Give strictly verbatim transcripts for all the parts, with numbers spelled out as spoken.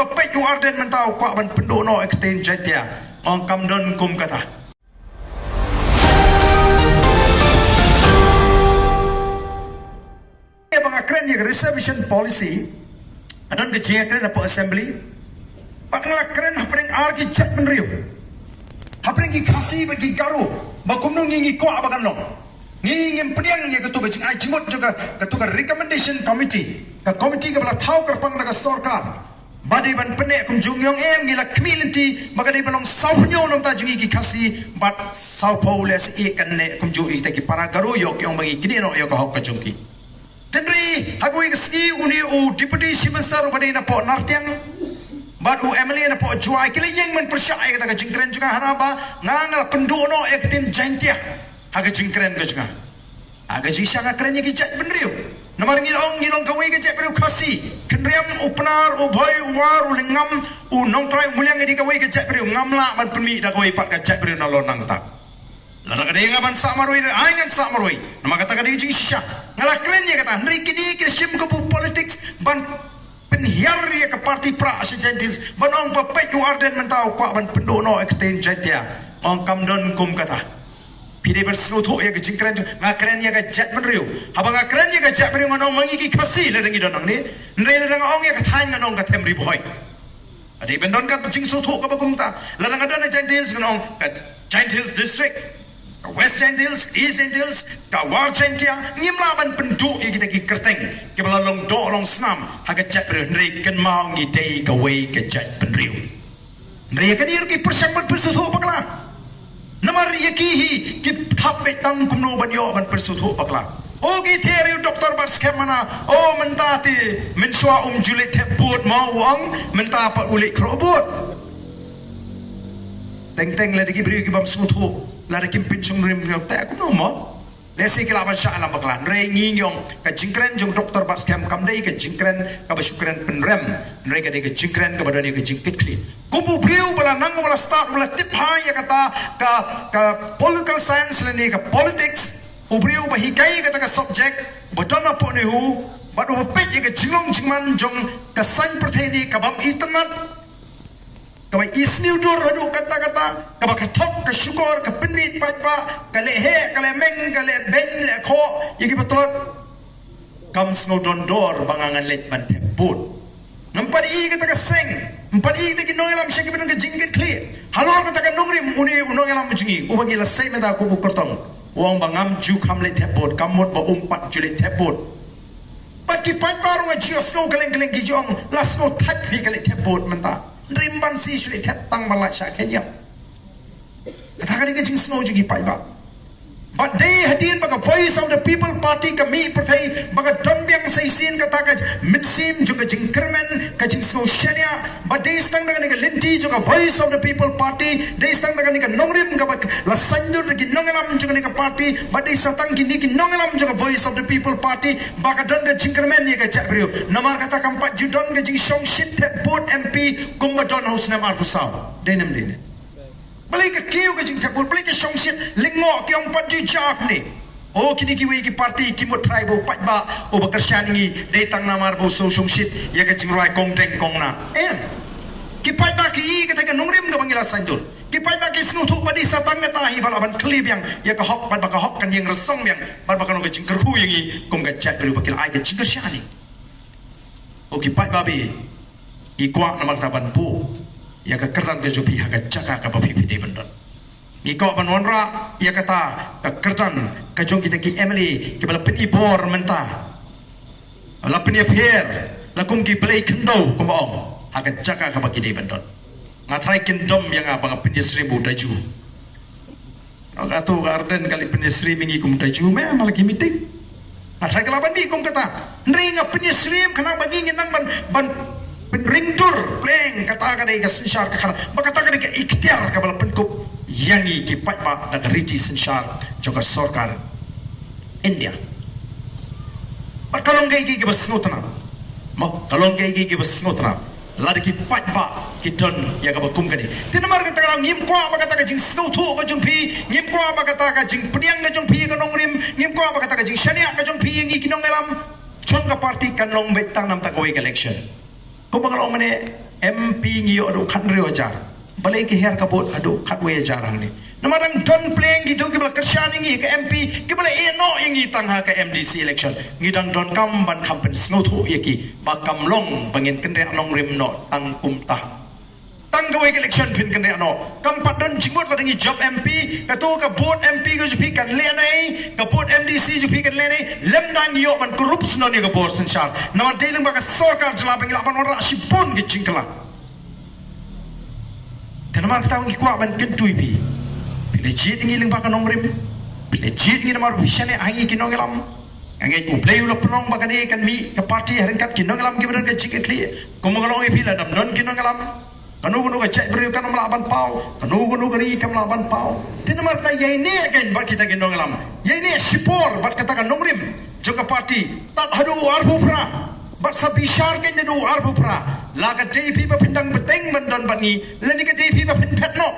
Peit u Ardent mynta u kwah ban pynduh noh ïa ka ktien Jaiñtia. Ong kam don kum kata. Ïa ba nga kren ïa ka reservation policy, ka don ka jingkren hapoh assembly. Ba nga la kren hapdeng ar ki jaitbynriew, hapdeng ki Khasi bad ki Garo, ba kumno ngi ngi kwah ba kan long. Ngi ngim pdiang ïa katu ka jingai jingmut jong ka, katu ka recommendation committee, ka committee kaba la thaw kyrpang da ka sorkar. Ba dei ban pyneh kumjuh, ngi ong em, ngi la khmih lynti ba ka dei ban long sawphew hynñiew namar ta jong ngi ki Khasi bad sawphew leh sa ïeh kan neh kumjuh ïa kita ki para Garo, ïoh ki ong ba ngi knieh noh ïa ka hok ka jong ki. Hynrei ha kawei ka sngi une u Deputy Chief Minister uba dei napoh Nartiang bad u M L A napoh Jowai ki la ïeng ban pyrshah ïa kata ka jingkren jong nga, hana ba nga nga la pynduh noh ïa ka ktien Jaiñtia ha ka jingkren ka jong nga. Ha ka jingshisha nga kren ïa ki jaitbynriew. Namar ngi la ong ngi long kawei ka jaitbynriew Khasi. Khynriam, u Pnar, u Bhoi, u War, u Lyngngam, u Nongtrai, u Muliang, ngi dei kawei ka jaitbynriew. Ngam lah ban pynmih da kawei pat ka jaitbynriew nalor nangta. Lada ka dei nga ban sah marwei, ai ngan sah marwei. Namar kata ka dei ka jingshisha. Nga la kren ïa kata. Hynrei kine ki la shim kabu politics ban pynhiar ïa ka party Prah sha Jaiñtia Hills, ban ong ba peit u Ardent mynta u kwah ban pynduh noh ïa ka ktien Jaiñtia. Ong kam don kum kata. Phi dei ban sngewthuh ïa ka jingkren jong nga. Kren ïa ka jaitbynriew. Haba nga kren ïa ka jaitbynriew ngan ong ma ngi ki Khasi lada ngi don hangne. Hynrei lada nga ong ïa ka thaiñ ngan ong ka them Ri Bhoi. Ka dei ban don ka jingsngewthuh kaba kumta. Lada nga don ha Jaiñtia Hills ngan ong ka Jaiñtia Hills District, ka West Jaiñtia Hills, East Jaiñtia Hills, ka War Jaiñtia. Ngim lah ban pynduh ïa kita ki kyrteng kiba la long doh long snam ha ka jaitbynriew. Hynrei kynmaw ngi dei kawei ka jaitbynriew. Hynrei ïa kane ruh ki pyrshang ban pynsngewthuh bakla. Namar ïa ki hi ki thap beit tang kumno ban ïoh ban pynsngewthuh bakla. O ki thiah ïa u Doctor Batskhem mana, o mynta te mynshuwa um ju leit thep vote mo u ong, mynta pat u leit khroh vote. Teng teng lada ki briew ki bym sngewthuh, lada kim pynshong rim ki ong te kumno mo. Lehse ki lah ban shah ïalam bakla. Hynrei ngi ngi ong ka jingkren jong Doctor Batskhem kam dei ka jingkren kaba shu kren pynrem. Hynrei ka dei ka jingkren kaba don ïa ka jingkitkhlieh. Kum u briew ba la nang ba la start ba la tip ha ïa kata ka, ka political science lane ka politics, u briew ba hikai kata ka subject, ba don hapoh NEHU, bad uba peit ïa ka jinglong jingman jong ka saiñ pyrthei ne ka bym itynnad, kaba isniewdur haduh katta katta, kaba ka thok ka shukor ka pynmih paidbah, ka leh heh ka leh meng ka leh beiñ leh khoh ïa ki patlot. Kam sngew don dor ba nga ngan leit ban thep vote. Ngam pat i kata ka seng, ngam pat i kata ki nongïalam sha kiba don ka jingkitkhlieh. Halor kata ka nongrim une u nongïalam u jong ngi uba ngi la sei mynta kum u kyrtong, u ong ba ngam ju kham leit thep vote, kam mut ba um pat ju leit thep vote. Bad ki paidbah ruh nga ju ïohsngew kylleng kylleng ki ju ong la sngewthait phi ka leit thep vote mynta. Hynrei ym ban shu leit thep tang ban lait shah kheiñ ïap. Kata ka dei ka jingsngew jong ki paidbah. Bad dei hadien ba ka Voice of the People Party ka mih pyrthei ba ka don biang sa shisien kata ka mynsiem jong ka jingkyrmen, ka jingsngew shaniah. Bad dei sa tang da kane ka lynti jong ka Voice of the People Party, dei sa tang da kane ka nongrim kaba la saiñdur da ki nongïalam jong kane ka party, bad dei sa tang kine ki nongïalam jong ka Voice of the People Party ba ka don ka jingkyrmen ïa ka jaitbynriew. Namar kata kam pat ju don ka jingshongshit thep vote M P kumba don ha u snem arphew saw. Dei ne ym dei ne? Balei ka kiew ka jingthep vote, balei ka shongshit lyngngoh ki ong pat ju jia kumne? O kine kiwei ki party ki mut trai ba u paidbah uba kyrshan ïa ngi dei tang namar ba u sngewshongshit ïa ka jingrwai kong deng kong na. Em. Ki paidbah ki i kata ka nongrim kaba ngi la saiñdur. Ki paidbah ki sngewthuh ba dei sa tang kata hi ba lah ban khlieh biang ïa ka hok bad ba ka hok kan ïeng rasong biang bad ba kan long ka jingkyrkhu ïa ngi kum ka jaitbynriew ba ki la ai ka jingkyrshan ïa ngi. O ki paidbah ba i kwah namar kata ban buh ïa ka kyrdan ka jong phi ha ka jaka kaba phi phi dei ban don. Ngi kwah ban wanrah ïa kata ka kyrdan ka jong kita ki M L A kiba la pyn-i bor mynta. La pynïapher la kum ki blei khyndew kumba ong ha ka jaka kaba ki dei ban don. Nga tharai kin dom ïa nga ba nga pynïasyriem u Daju. Nga ong katu ka Ardent ka leit pynïasyriem ïa ngi kum u Daju me ma la ki meeting. Nga tharai ka lah ban mih kum kata. Hynrei nga pynïasyriem khnang ba ngi ngin nang ban, ban pynringdur pleng kata ka dei ka synshar ka khnang ba kata ka dei ka iktiar kaba la pynkup ïa ngi ki paidbah da ka riti synshar jong ka sorkar India. Bad ka long kaei kaei kaba sngewtynnat. Mo, ka long kaei kaei kaba sngewtynnat. Lada ki paidbah ki don ïa kaba kum kane. Te namar kata ka daw ngim kwah ba kata ka jingsngewthuh ka jong phi, ngim kwah ba kata ka jingpdiang ka jong phi ïa ka nongrim, ngim kwah ba kata ka jingshaniah ka jong phi ïa ngi ki nongïalam jong ka party kan long beit tang namar kawei ka election. Kumba nga la ong mynne, M P ngi ïoh haduh khathynriew hajar. Balei ki her ka vote haduh khatwei hajar hangne? Namar dang don pyrshah kito kiba la kyrshan ïa ngi ka M P, kiba la ïehnoh ïa ngi tang ha ka M D C election. Ngi dang donkam ban kham pynsngewthuh ïa ki ba kam long ba ngin kynriah nongrim noh tang kumta. Tang kawei ka election phin kynriah noh. Kam pat don jingmut lada ngi jop M P, kato ka vote M P ka jong phi kan leh noh ei, ka vote M D C jong phi kan leh noh ei, lymda ngi ïoh ban kurup sngewbha ïa ka bor synshar. Namar dei lyngba ka sorkar jylla ba ngi lah ban wanrah shibun ki jingkylla. Te namar kata ngi kwah ban kyntu ïa phi. Phi la jied ïa ngi lyngba ka nongrim. Phi la jied ïa ngi namar phi shaniah ha ngi ki nongïalam. Nga ngeit U Blei u la pynlong ba kane kan mih ka party ha ryngkat ki nongïalam kiba don ka jingkitkhlieh. Kumba nga la ong ïa phi, lada ym don ki nongïalam, kano kano ka jaitbynriew kam lah ban paw, kano kano ka ri kam lah ban paw. Te namar kata ïaineh kein bad kita ki nongïalam, ïaineh shipor bad kata ka nongrim jong ka party, tad haduh arphew phra. Bad sa bishar kein naduh arphew phra. Lada ka dei phi ba phin dang bteng ban don bad ngi, lane ka dei phi ba phin phet noh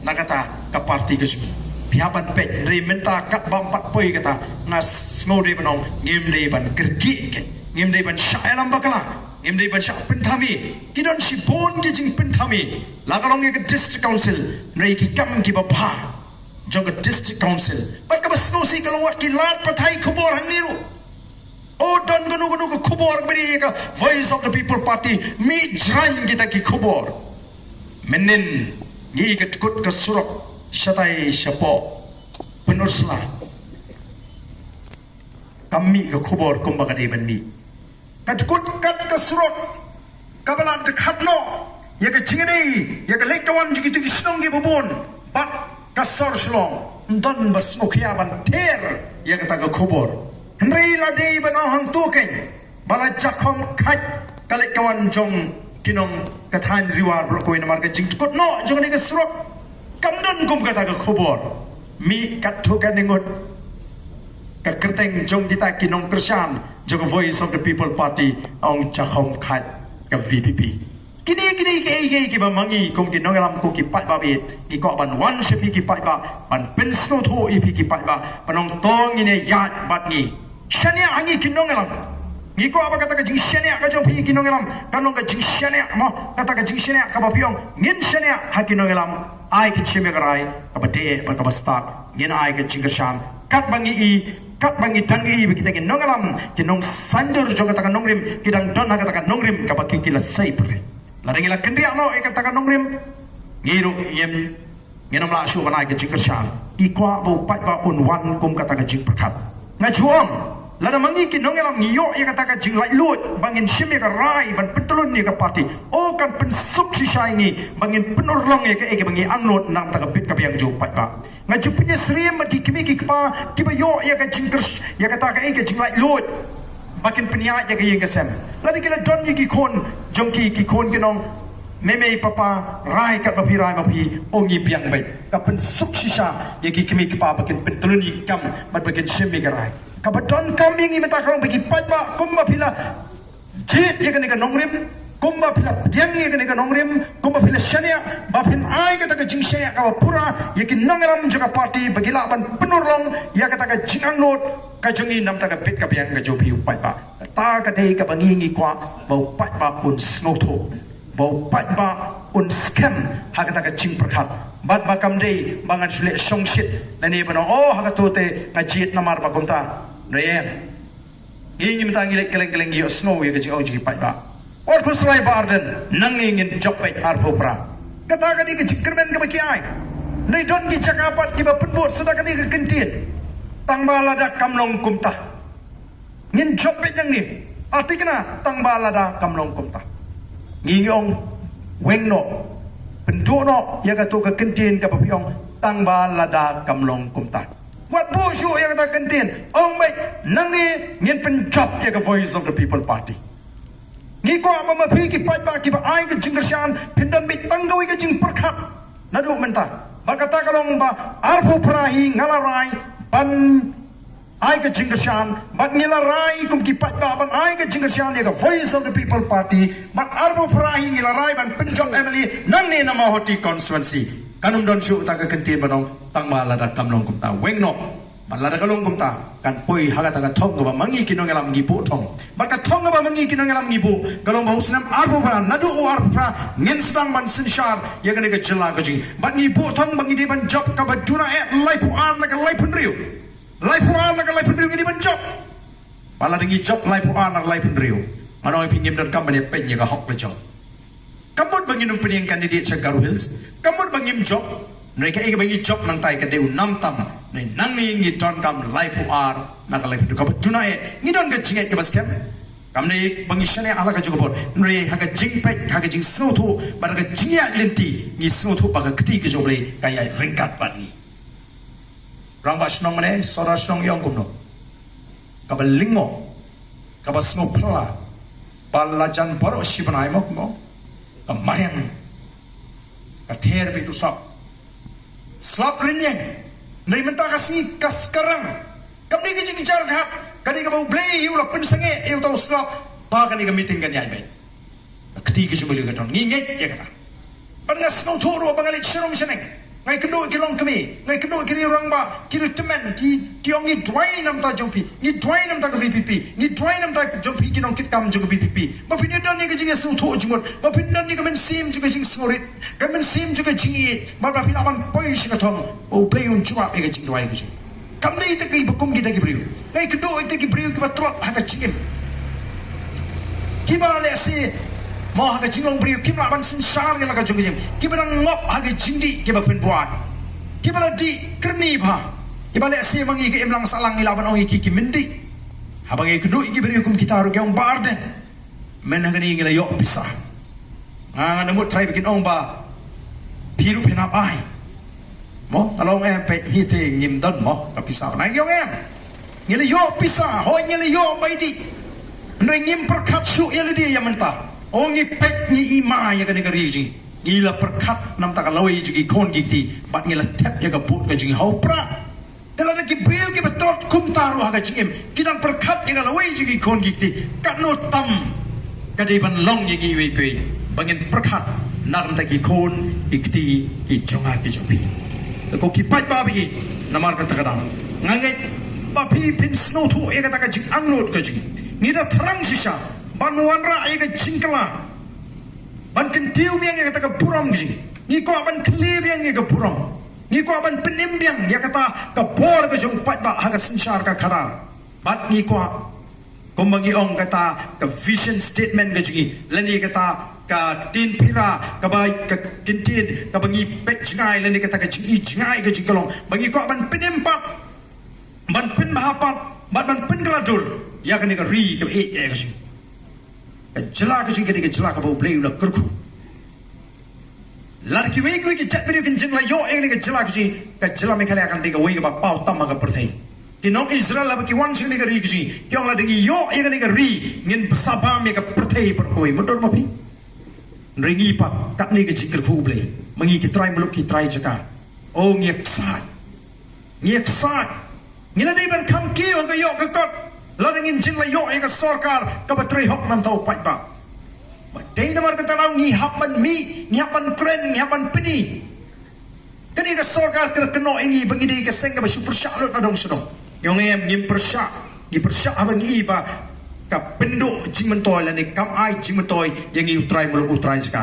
na kata ka party ka jong ngi, phi hap ban peit. Hynrei mynta katba ym pat poi kata, nga sngew dei ban ong ngim dei ban kyrkieh kein, ngim dei ban shah ïalam bakla, ngim dei ban shah pynthame. Ki don shibun ki jingpynthame, la ka long ïa ka district council, hynrei ki kam kiba bha jong ka district council. Bad kaba sngewsih ka long wat ki lad pathai khubor hangne ruh. O, don kano kano ka khubor kaba dei ïa ka Voice of the People Party, mih jrang kita ki khubor. Mynnin ngi ka dkut ka surok shatai shapoh Pynursla. Kam mih ka khubor kumba ka dei ban mih. Ka dkut kat ka surok kaba la dkhat noh ïa ka jingïadei, ïa ka leit ka wan jong kito ki shnong kiba bun bad ka sor Shillong. Ym don ba sngewkhia ban ther ïa kata ka khubor. Hynrei la dei ban ong hangto kein ba la jakhom khait ka leit ka wan jong ki nong ka thaiñ Ri War baroh kawei namar ka jingdkut noh jong kane ka surok. Kam don kum kata ka khubor. Mih katto katne ngut ka kyrteng jong kita ki nongkyrshan jong ka Voice of the People Party, ong jakhom khait ka V P P. Kine, kine kiei kiei kiba ma ngi kum ki nongïalam, kum ki paidbah bad ngi kwah ban wan sha phi ki paidbah, ban pynsngewthuh ïa phi ki paidbah, ban ong to ngin ïaid bad ngi. Shaniah ha ngi ki nongïalam. Ngi kwah ba kata ka jingshaniah ka jong phi ki nongïalam kan long ka jingshaniah mo, kata ka jingshaniah kaba phi ong ngin shaniah ha ki nongïalam. Ai ka jingshim ïa ka rai kaba dei bad kaba stad. Ngin ai ka jingkyrshan katba ngi i, katba ngi dang i ba kita ki nongïalam, ki nongsaiñdur jong kata ka nongrim, ki dang don ha kata ka nongrim kaba ki, ki la sei pyrshah. Lada ngi la kynriah noh ïa kata ka nongrim, ngi ruh ngim, ngin ym lah shuh ban ai ka jingkyrshan. Ngi kwah ba u paidbah un wan kum kata ka jingpyrkhat. Nga ju ong, lada ma ngi ki nongïalam ngi ïoh ïa kata ka jinglaitluid ba ngin shim ïa ka rai ban pyntlun ïa ka party, o, kan pynsuk shisha ïa ngi ba ngin pynurlong ïa kaei kaba ngi angnud na ka bynta ka bit ka biang jong u paidbah. Nga ju pynïasyriem bad ki kmie ki kpa kiba ïoh ïa ka jingkyrsh-, ïa kata kaei ka jinglaitluid ba kin pynïaid ïa ka ïing ka sem. Lada ki la don ïa ki khun jong ki, ki khun kin ong, mei mei papa, rai katba phi rai ma phi, o, ngi biang beit. Ka pynsuk shisha ïa ki kmie ki kpa ba kin pyntlun ïa ki kam bad ba kin shim ïa ka rai. Kaba donkam ïa ngi mynta ka long ba ki paidbah kumba phi la jied ïa kane ka nongrim, kumba phi la pdiang ïa kane ka nongrim, kumba phi la shaniah, ba phin ai kata ka jingshaniah kaba pura ïa ki nongïalam jong ka party ba ki lah ban pynurlong ïa kata ka jingangnud ka jong ngi na ka bynta ka bit ka biang ka jong phi u paidbah. Kata ka dei kaba ngi, ngi kwah ba u paidbah un sngewthuh, ba u paidbah un skhem ha kata ka jingpyrkhat. Bad ba kam dei ba ngan shu leh shongshit lane ban ong, o, ha kato te nga jied namar ba kumta. Hynrei em. Ngi, ngi mynta ngi leit kylleng kylleng, ngi ïohsngew ïa ka jingong jong ki paidbah. Wat khuslai Bah Ardent, nangne ngin jop beit arphew phra. Kata ka dei ka jingkyrmen kaba ki ai. Hynrei don ki jaka pat kiba pynbud sa da kane ka kyntien. Tangba lada kam long kumta, ngin jop beit nangne. Artikna, tangba lada kam long kumta. Ngi, ngi ong, weng noh. Pynduh noh ïa kato ka kyntien kaba phi ong, tangba lada kam long kumta. Wat buh shuh ïa kata ka kyntien. Ong beit, nangne ngin pynjop ïa ka Voice of the People Party. Ngi kwah ba ma phi ki paidbah kiba ai ka jingkyrshan phin don beit tang kawei ka jingpyrkhat naduh mynta. Bad kata ka long ba arphew phra hi nga la rai ban ai ka jingkyrshan, bad ngi la rai kum ki paidbah ban ai ka jingkyrshan ïa ka Voice of the People Party, bad arphew phra hi ngi la rai ban pynjop M L A nangne na Mawhati constituency. Kan ym don shuh kata ka kyntien ban ong tangba lada kam long kumta. Weng noh. Bad lada ka long kumta, kan poi ha kata ka thong kaba ma ngi ki nongïalam ngi buh thong. Bad ka thong kaba ma ngi ki nongïalam ngi buh, ka long ba u snem arphew phra, naduh u arphew phra, ngin sdang ban synshar ïa kane ka jylla ka jong ngi. Bad ngi buh thong ba ngi dei ban jop kaba duna eh laiphew ar na ka laiphew hynriew. Laiphew ar na ka laiphew hynriew ngi dei ban jop. Bad lada ngi jop laiphew ar na ka laiphew hynriew, nga ong ïa phi, ngim donkam ban ïa peit ïa ka hok la jong. Ka mut ba ngin ym pynïeng candidate sha Garo Hills, ka mut ba ngim jop. Hynrei kaei kaba ngi jop nangtai ka dei u nam tam. Hynrei nangne ngi donkam laiphew ar na ka laiphew hynriew, kaba duna eh ngi don ka jingngeit kaba skhem. Kam dei ba ngi shaniah ha la ka jong ka bor, hynrei ha ka jingpeit, ha ka jingsngewthuh bad ha ka jingïaid lynti, ngi sngewthuh ba ka kti ka jong U Blei ka ïaid ryngkat bad ngi. Rangbah shnong ne sordar shnong, ïa ong kumno? Kaba lyngngoh, kaba sngewphylla, ba la jan baroh shi bnai, mo, mo. Ka mariang, ka ther beit u slap. Slap rynïeng. Hynrei mynta ka sngi ka skarang. Kam dei ka jingjar khat, ka dei kaba U Blei hi u la pynsangeh ïa uta u slap ba kane ka meeting kan ïaid beit. Ka kti ka jong U Blei ka don, ngi ngeit ïa kata. Bad nga sngewthuh ruh ba nga leit sharum shaneng, nga ïakynduh ki longkmie, nga ïakynduh ki rangbah, ki rangbah tymmen, ki, ki ong ngi duwai na ka bynta jong phi, ngi duwai na ka bynta ka V P P, ngi duwai na ka bynta jong phi ki nongkitkam jong ka V P P, ba phin ïoh don ïa ka jingïasngewthuh jingmut, ba phin don ïa ka mynsiem jong ka jingsngewrit, ka mynsiem jong ka jingïeit, ba, ba phin lah ban poi sha ka thong, ba U Blei un jubab ïa ka jingduwai ka jong. Kam dei ïa kita kiba kum kita ki briew. Nga ïakynduh ïa kita ki briew kiba tlot ha ka jingim, kiba lehse, mo, ha ka jinglong briew kim lah ban synshar ïa la ka jong ka jingim, kiba dang ngop ha ka jingdih, kiba pynbuaid, kiba la dih kyrni bha, kiba lehse ma ngi ka imlang sahlang ngi lah ban ong ïa ki, ki myndih. Haba nga ïakynduh ïa ki briew kum kita ruh ki ong, Bah Ardent, mynta kane ngi la ïoh pisa. Nga, nga nang mut trai ba kin ong ba phi ruh phin hap ai. Mo, nga la ong em, peit ngi te ngim don mo ka pisa. Nga ong em, ngi la ïoh pisa, hooid ngi la ïoh bai dih. Hynrei ngim pyrkhat shuh ïa lade ïa mynta. O, ngi peit, ngi ïma ïa kane ka ri jong ngi. Ngi la pyrkhat na ka bynta ka lawei jong ki khun ki kti, bad ngi la thep ïa ka vote ka jong ngi ha u prah. Te lada ki briew kiba tlot kumta ruh ha ka jingim ki dang pyrkhat ïa ka lawei jong ki khun ki kti, katno tam ka dei ban long ïa ngi iwei pa iwei ba ngin pyrkhat na ka bynta ki khun ki kti ki jong nga ki jong phi. Te ko ki paidbah ba ïeit, namar kata ka daw nga ngeit ba phi phin sngewthuh ïa kata ka jingangnud ka jong ngi. Ngi da thrang shisha ban wanrah ïa ka jingkylla, ban kyntiew biang ïa kata ka burom ka jong ngi. Ngi kwah ban kylla biang ïa ka burom. Ngi kwah ban pynim biang ïa kata ka bor ka jong u paidbah ha ka synshar ka khadar. Bad ngi kwah, kumba ngi ong, kata ka vision statement ka jong ngi, lane kata ka ktien pura, kaba, ka ktien kaba ngi peit jngai, lane kata ka jingïeit jngai ka jong ngi ka long ba ngi kwah ban pynim pat, ban pynbha pat, bad ban pynkylla dur ïa kane ka ri kaba ïeit ïa ka jong ngi. Ka jylla ka jong ngi ka dei ka jylla kaba U Blei u la kyrkhu. Lada kiwei kiwei ki jaitbynriew kin jin la ïoh ïa kane ka jylla ka jong ngi, ka jylla Meghalaya kan dei kawei kaba paw tam ha ka pyrthei. Ki nong Israel haba ki wan sha kane ka ri ka jong ngi, ki ong, lada ngi ïoh ïa kane ka ri, ngin bsa bam ïa ka pyrthei baroh kawei. Mutdur ma phi? Hynrei ngi pat, katne ka jingkyrkhu U Blei, ma ngi ki trai muluk ki trai jaka, o, ngi ïaksaid. Ngi ïaksaid. Ngi la dei ban kham kiew ha ka ïoh ka kot lada ngin jin la ïoh ïa ka sorkar kaba trei hok na ka bynta u paidbah. Ba dei namar kata ka daw ngi hap ban mih, ngi hap ban kren, ngi hap ban pyni. Kane ka sorkar ka kynnoh ïa ngi ba ngi dei ka seng kaba shu pyrshah lut na dong sha dong. Ngi ong em, ngim pyrshah. Ngi pyrshah haba ngi i ba ka pynduh jingmyntoi lane kam ai jingmyntoi ïa ngi u trai muluk u trai jaka.